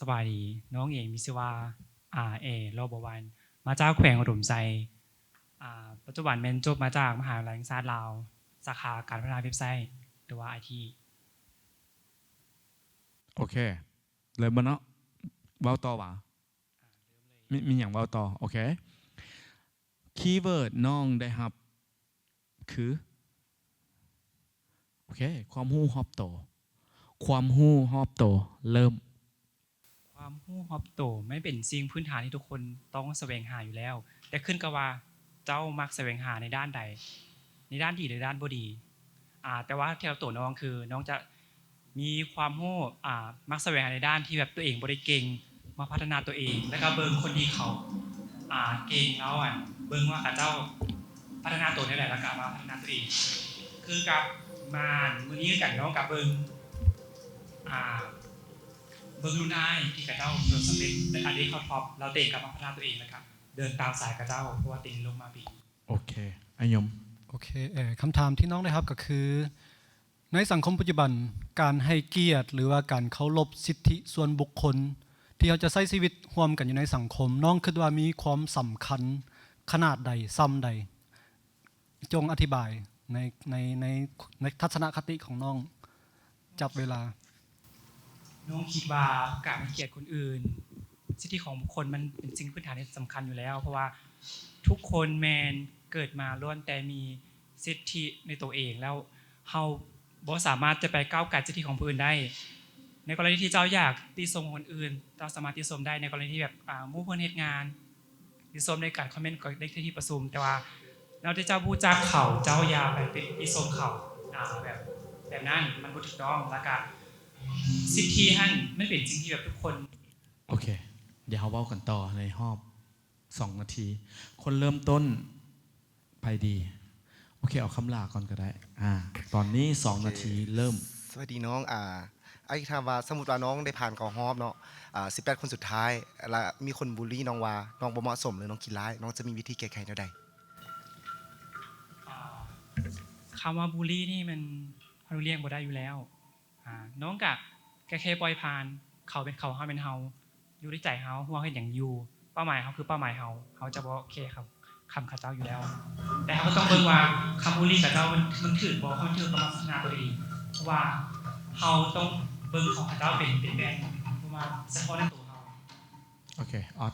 ສະບາຍດີ, ນ້ອງເອງມີຊື່ວ່າ ອາ ເອ ລໍບໍວານ ມາຈາກແຂວງອຸດົມໄຊ. ອາ ປັດຈຸບັນແມ່ນຈົບມາຈາກມະຫາວິທະຍາໄລແຫ່ງຊາດລາວ ສາຂາການພັດທະນາເວັບໄຊ ຫຼືວ່າ ໄອທີ. ໂອເຄ ເລີ່ມບໍ່ເນາະ? ເວົ້າຕໍ່ຫວາ? ມີ ມີຫຍັງເວົ້າຕໍ່? ໂອເຄ. ຄີເວີດນ້ອງໄດ້ຮັບຄື ໂອເຄ ຄວາມຮູ້ຮອບໂຕ. ຄວາມຮູ້ຮອບໂຕ ເລີ່ມ. ຄວາມຮູ້ຮອບໂຕ ມັນເປັນສິ່ງພື້ນຖານທີ່ທຸກຄົນຕ້ອງສະແຫວງຫາຢູ່ແລ້ວ, ແຕ່ຂຶ້ນກັບວ່າເຈົ້າມັກສະແຫວງຫາໃນດ້ານໃດ, ໃນດ້ານດີ ຫຼື ດ້ານບໍ່ດີ. ອາ ແຕ່ວ່າສຳລັບໂຕນ້ອງ ຄືນ້ອງຈະ ມີຄວາມຮູ້ ອາ ມັກສະແຫວງຫາໃນດ້ານທີ່ແບບຕົວເອງບໍ່ໄດ້ເກັ່ງ ມາພັດທະນາຕົວເອງ ແລ້ວກໍເບິ່ງຄົນທີ່ເຂົາ ອາ ເກັ່ງແລ້ວ ອາ ເບິ່ງວ່າເຂົາເຈົ້າພັດທະນາຕົວແນວໃດ ແລ້ວກໍເອົາມາພັດທະນາຕົວເອງ. ຄືກັບມາມື້ນີ້ຄືກັນ ນ້ອງກໍເບິ່ງ ອາ ເບິ່ງລຸ້ນອ້າຍທີ່ເຂົາເຈົ້າປະສົບສຳເລັດ ແລະ ອາດໄດ້ເຂົ້າທັອບ ແລ້ວຕົວເອງກໍມາພັດທະນາຕົວເອງ ແລ້ວກໍເດີນຕາມສາຍເຂົາເຈົ້າ ເພາະວ່າຕົວເອງລົງມາປີ ໂອເຄ ອາຍົມ. ໂອເຄ ເອີ ຄຳຖາມທີ່ນ້ອງໄດ້ຮັບກໍຄື ໃນສັງຄົມປັດຈຸບັນ ການໃຫ້ກຽດ ຫຼືວ່າການເຄົາລົບສິດທິສ່ວນບຸກຄົນ ທີ່ເຮົາຈະໃຊ້ຊີວິດຮ່ວມກັນຢູ່ໃນສັງຄົມ, ນ້ອງຄິດວ່າມີຄວາມສຳຄັນຂະໜາດໃດ, ສ່ຳໃດ? ຈົ່ງອະທິບາຍໃນ ໃນ ໃນ ໃນທັດສະນະຄະຕິຂອງນ້ອງ. ຈັບເວລາ. ນ້ອງຄິດວ່າການໃຫ້ກຽດຄົນອື່ນ, ສິດທິຂອງບຸກຄົນມັນເປັນສິ່ງພື້ນຖານທີ່ສຳຄັນຢູ່ແລ້ວ, ເພາະວ່າທຸກຄົນແມ່ນເກີດມາລ້ວນແຕ່ມີສິດທິໃນຕົວເອງ, ແລ້ວເຮົາບໍ່ສາມາດຈະໄປກ້າວໄກ່ສິດທິຂອງຜູ້ອື່ນໄດ້. ໃນກໍລະນີທີ່ເຈົ້າຢາກຕິຊົມຄົນອື່ນ, ເຈົ້າສາມາດຕິຊົມໄດ້. ໃນກໍລະນີທີ່ແບບ ອາ ໝູ່ເພື່ອນເຮັດງານ ຕິຊົມໃນການຄອມເມັນກໍໄດ້ທີ່ປະຊຸມ, ແຕ່ວ່າແນວທີ່ເຈົ້າຮູ້ຈັກເຂົາ, ເຈົ້າຢ່າໄປຕິ ຕິຊົມເຂົາ ອາ ແບບ ແບບນັ້ນມັນບໍ່ຖືກຕ້ອງ. ແລ້ວກະສິດທິຫັ້ນມັນເປັນສິ່ງທີ່ແບບທຸກຄົນ. ໂອເຄ ດຽວເຮົາເວົ້າກັນຕໍ່ໃນຮອບສອງນາທີ. ຄົນເລີ່ມຕົ້ນ ໄປດີ. ໂອເຄ ເອົາຄຳລາກ່ອນກໍໄດ້. ອາ ຕອນນີ້ສອງນາທີ ໂອເຄ ເລີ່ມ. ສະຫວັດດີນ້ອງ. ອາ ອ້າຍຖາມວ່າ ສົມມຸດວ່ານ້ອງໄດ້ຜ່ານເຂົ້າຮອບເນາະ ອາ ສິບແປດຄົນສຸດທ້າຍ ລະມີຄົນບູລີນ້ອງວ່ານ້ອງບໍ່ເໝາະສົມ ຫຼື ນ້ອງຂີ້ລ້າຍ, ນ້ອງຈະມີວິທີແກ້ໄຂແນວໃດ? ອາ ຄຳວ່າບູລີນີ້ມັນ ເຮົາຫຼີກລ່ຽງບໍ່ໄດ້ຢູ່ແລ້ວ. ອາ ນ້ອງກະ ກະແຄ່ປ່ອຍຜ່ານ, ເຂົາເປັນເຂົາ ເຮົາເປັນເຮົາ, ຢູ່ໃນໃຈເຮົາ ເຮົາເຮັດຫຍັງຢູ່, ເປົ້າໝາຍເຮົາຄືເປົ້າໝາຍເຮົາ, ເຮົາຈະບໍ່ແຄຄຳ ຄຳເຂົາເຈົ້າຢູ່ແລ້ວ. ແຕ່ເຮົາກໍຕ້ອງເບິ່ງວ່າຄຳບູລີເຂົາເຈົ້າມັນ ມັນຖືກບໍ່, ຄັນມັນຖືກກໍມາພັດທະນາຕົວເອງ, ເພາະວ່າເຮົາຕ້ອງເບິ່ງຂອງເຂົາເຈົ້າເປັນ ເປັນແບບ ເພາະວ່າສະເພາະໃນໂຕເຮົາ. ໂອເຄ ອອດ.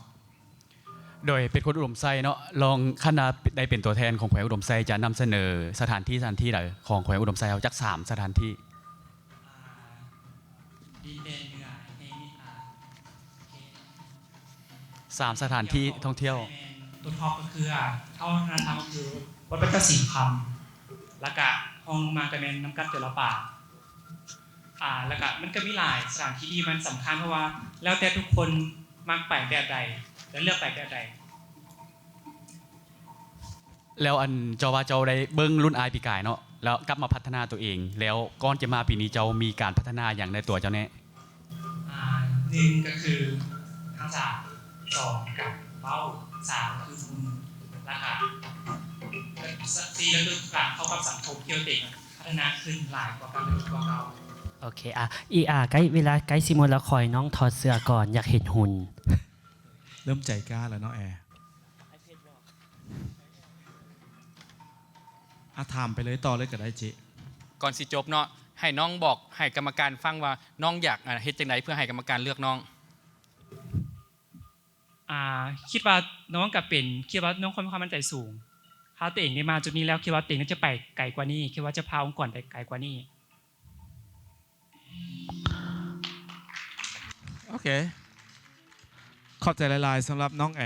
ໂດຍເປັນຄົນອຸດົມໄຊເນາະ, ລອງ ຄັນວ່າໄດ້ເປັນຕົວແທນຂອງແຂວງອຸດົມໄຊ ຈະນຳສະເໜີສະຖານທີ່ ສະຖານທີ່ໃດຂອງແຂວງອຸດົມໄຊເຮົາ ຈັກສາມສະຖານທີ່? ອາ ດິນແດນເໜືອແຫ່ງນີ້ ອາ ໂອເຄ ສາມສະຖານທີ່ທ່ອງທ່ຽວ. ແມ່ນ ຕົວທັອບກໍຄື ອາ ເທົ່ານັ້ນເທົ່າຄືວັດພະເຈົ້າສິງຄຳ ແລ້ວກະຮອງລົງມາກໍແມ່ນນ້ຳກັດຈົວລະປາ. ອາ ແລ້ວກະມັນກໍມີຫຼາຍສະຖານທີ່ທີ່ມັນສຳຄັນ ເພາະວ່າແລ້ວແຕ່ທຸກຄົນມັກໄປແບບໃດ ແລະ ເລືອກໄປແບບໃດ. ແລ້ວອັນເຈົ້າວ່າເຈົ້າໄດ້ເບິ່ງລຸ້ນອ້າຍປີກາຍເນາະ ແລ້ວກັບມາພັດທະນາຕົວເອງ ແລ້ວກ່ອນຈະມາປີນີ້ເຈົ້າມີການພັດທະນາຫຍັງໃນຕົວເຈົ້າແດ່? ອາ ໜຶ່ງກໍຄືທັກສະ, ສອງການເວົ້າ, ສາມກໍຄືສະໝຸນ, ແລ້ວກະ ສີ່ກໍຄືການເຂົ້າກັບສັງຄົມທີ່ຕົວເອງພັດທະນາຂຶ້ນຫຼາຍກວ່າເກົ່າ, ກວ່າເກົ່າ. ໂອເຄ ອາ ອີອາ ໃກ້ເວລາໃກ້ຊິໝົດແລ້ວ, ຂໍໃຫ້ນ້ອງຖອດເສື້ອກ່ອນ, ຢາກເຫັນຫຸ່ນ. ເລີ່ມໃຈກ້າແລ້ວເນາະ ແອ. ອາ ຖາມໄປເລີຍ, ຕໍ່ເລີຍກໍໄດ້ເຈ. ກ່ອນຊິຈົບເນາະ, ໃຫ້ນ້ອງບອກໃຫ້ກຳມະການຟັງວ່ານ້ອງຢາກ ອາ ເຮັດຈັ່ງໃດເພື່ອໃຫ້ກຳມະການເລືອກນ້ອງ? ອາ ຄິດວ່ານ້ອງກໍເປັນ, ຄິດວ່ານ້ອງຄວາມມີຄວາມໝັ້ນໃຈສູງ. ຖ້າຕົວເອງໄດ້ມາຈຸດນີ້ແລ້ວ, ຄິດວ່າຕົວເອງໜ້າຈະໄປໄກກວ່ານີ້, ຄິດວ່າຈະພາອົງກອນໄປໄກກວ່ານີ້. ໂອເຄ ຂອບໃຈຫຼາຍໆ ສຳລັບນ້ອງແອ.